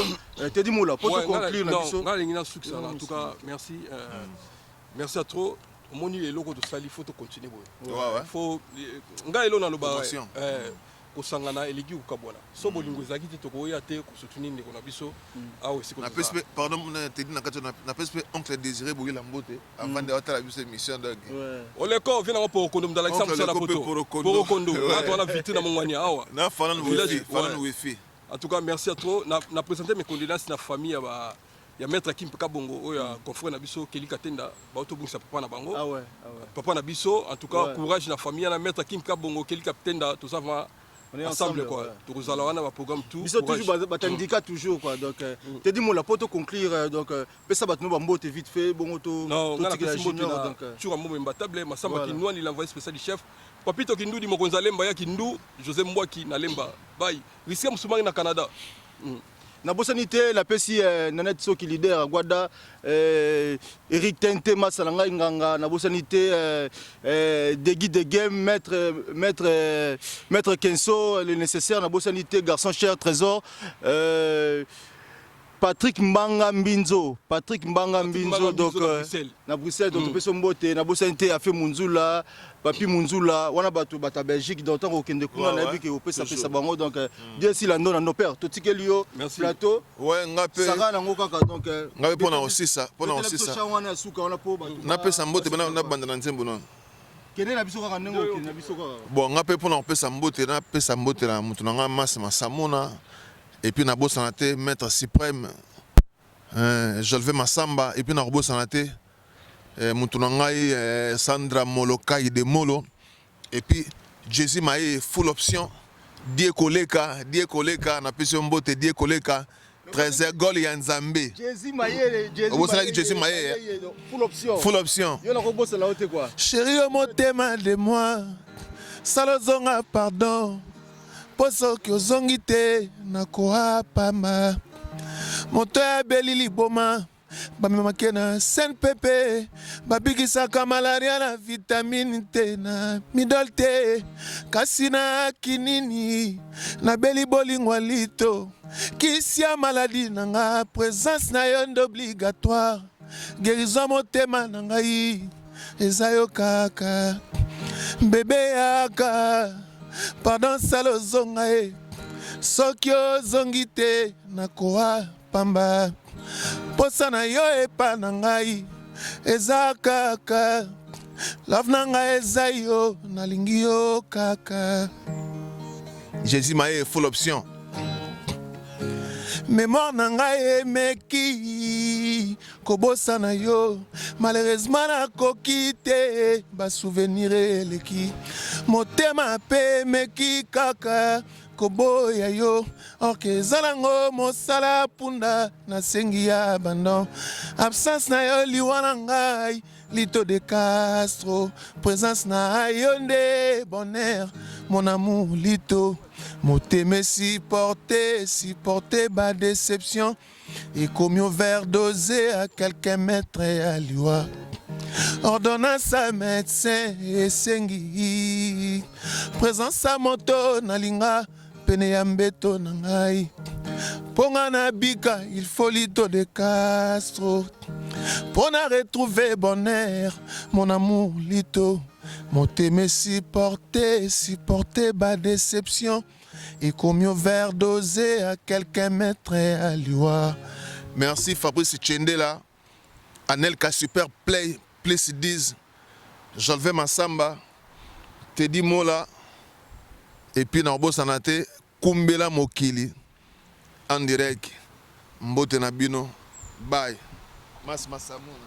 Speaker 1: Tedi Mola, po toconclure na biso.
Speaker 3: Nga alingi na sukisa. En tout cas merci, merci à trop. Omoni eloko tosali, faut tocontinue boye. Faut ngai elo naloba, kosangana eleki kokabwana. So bolingo ezalaki te, tokoya te kosoutenir ndeko na biso awa esika.
Speaker 2: Napesi mpe pardon Tedi na kati, napesi mpe oncle Désiré Boyela mbote, avandi aotala biso émission. Donc
Speaker 3: Oleko vie nango Porokondo, moto alakisa mosala poto Porokondo, bato wana vitrine na mongwani awa.
Speaker 2: Na Falan Wifi, Falan Wifi.
Speaker 3: En tout cas merci à trop. Na présenter mes condoléances na famille ya ba ya maître Kim Kabongo oyo ya confrère na biso Kelly Katenda, baotobungisa papa na bango.
Speaker 1: Ah ouais, ah ouais.
Speaker 3: Papa na biso, en tout cas courage na famille na maître Kim Kabongo, Kelly Katenda, toza vraiment ensemble quoi. Tokozala wana ba programme tout.
Speaker 1: Biso toujours batandika toujours quoi. Donc Tedi Mola, po to conclure, donc pesa bato no bambote vite fait, bongo to
Speaker 3: totikela junior. Donc Tshuka Mbombo Mbatable, Masamba Kinwani, l'envoyé spécial du chef Papito Kindudi, mokonzi Alemba ya Kindu, José Mbwaki na Lemba bay risque Musumangi na Canada.
Speaker 1: Nabosani te, napesi Nanette Soki, leader Agwada, Eric Tente, masala ngai nganga. Nabosani te Degi de Game, maître Kenso le nécessaire. Nabosani te garçon cher Trésor. Patrick Mbanga Mbinzo, Patrick Mbanga Mbinzo, donc
Speaker 3: na Bruxelles.
Speaker 1: Na Bruxelles, donc topesi yo mbote. Nabosani te Afe Munzula, Papi Munzula, wana bato bata Belgique, donc ntango okende kuna nayebi ke opesapesa bango. Donc Dieu esila ndo na ndo père, totikeli yo
Speaker 3: Merci.
Speaker 1: plateau.
Speaker 2: Ouais, nga mpe.
Speaker 1: Saka nango kaka, donc
Speaker 2: Nga mpe mpona kosisa, mpona
Speaker 1: betela biso
Speaker 2: kosisa.
Speaker 1: chant wana ya suka wana mpo bato
Speaker 2: Napesa mbote mpe nabanda na nzembo nano.
Speaker 1: Kende na biso kaka ndenge okende na biso kaka.
Speaker 2: Bon, nga mpe mpona kopesa mbote, napesa mbote na moto na nga Masi Masamona, et puis nabosana te maître suprême Jolve Masamba, et puis nakobosana te moto na ngai Sandra Molokai de Molo, et puis Jésus Maye full option, Die Koleka, Die Koleka, napesi yo mbote Die Koleka, 13 gol ya Nzambe.
Speaker 1: Jésus Mayele, Jésus.
Speaker 2: Obosanaki Jésus Mayele.
Speaker 1: Full option.
Speaker 2: Full option.
Speaker 1: Yo nakobosana yo te quoi.
Speaker 2: Chéri, yo motema de moi, sala ozonga, pardon, mpo soki ozongi te nakoa pamba. Moto abeli liboma, bamemake na SNPP, babikisaka malaria na vitamine te, na midol te, kasi na kinini. Nabeli bolingo alito, kisi ya maladi na nga, présence na yo nde obligatoire guérison. Motema na ngai eza yo kaka, bebe, yaka, pardon, sala ozonga ye. Soki ozongi te nakoa pamba. Posa na yo epa na ngai eza kaka love na ngai, eza yo, nalingi yo kaka. Jésus Maye full option. Mémoire na ngai emeki kobosana yo, malheureusement nakoki te, basouvenir eleki. Motema mpe emeki kaka koboya yo, or que eza nango mosala punda. Nasengi ya abandon, absence na yo liwa na ngai, Lito de Castro. Présence na yo nde bonheur, mon amour Lito. Motema supporte, supporte badéception, ekomi overdose à quelques mètres ya liwa. Ordonnance ya médecin esengi présence ya moto nalinga pene ya mbeto na ngai. Mpo nga nabika, il faut Lito de Castro. Mpo na retrouver bonheur, mon amour Lito. Motema supporte, supporte badéception, ekomi overdose à quelques mètres ya liwa. Merci Fabrice Chendela, Anelka Super Play plus 10, Jolve Masamba, Teddy Mola, et puis nakobosana te Kumbela Mokili en direct. Mbote na bino, bye. Mas Masamuna.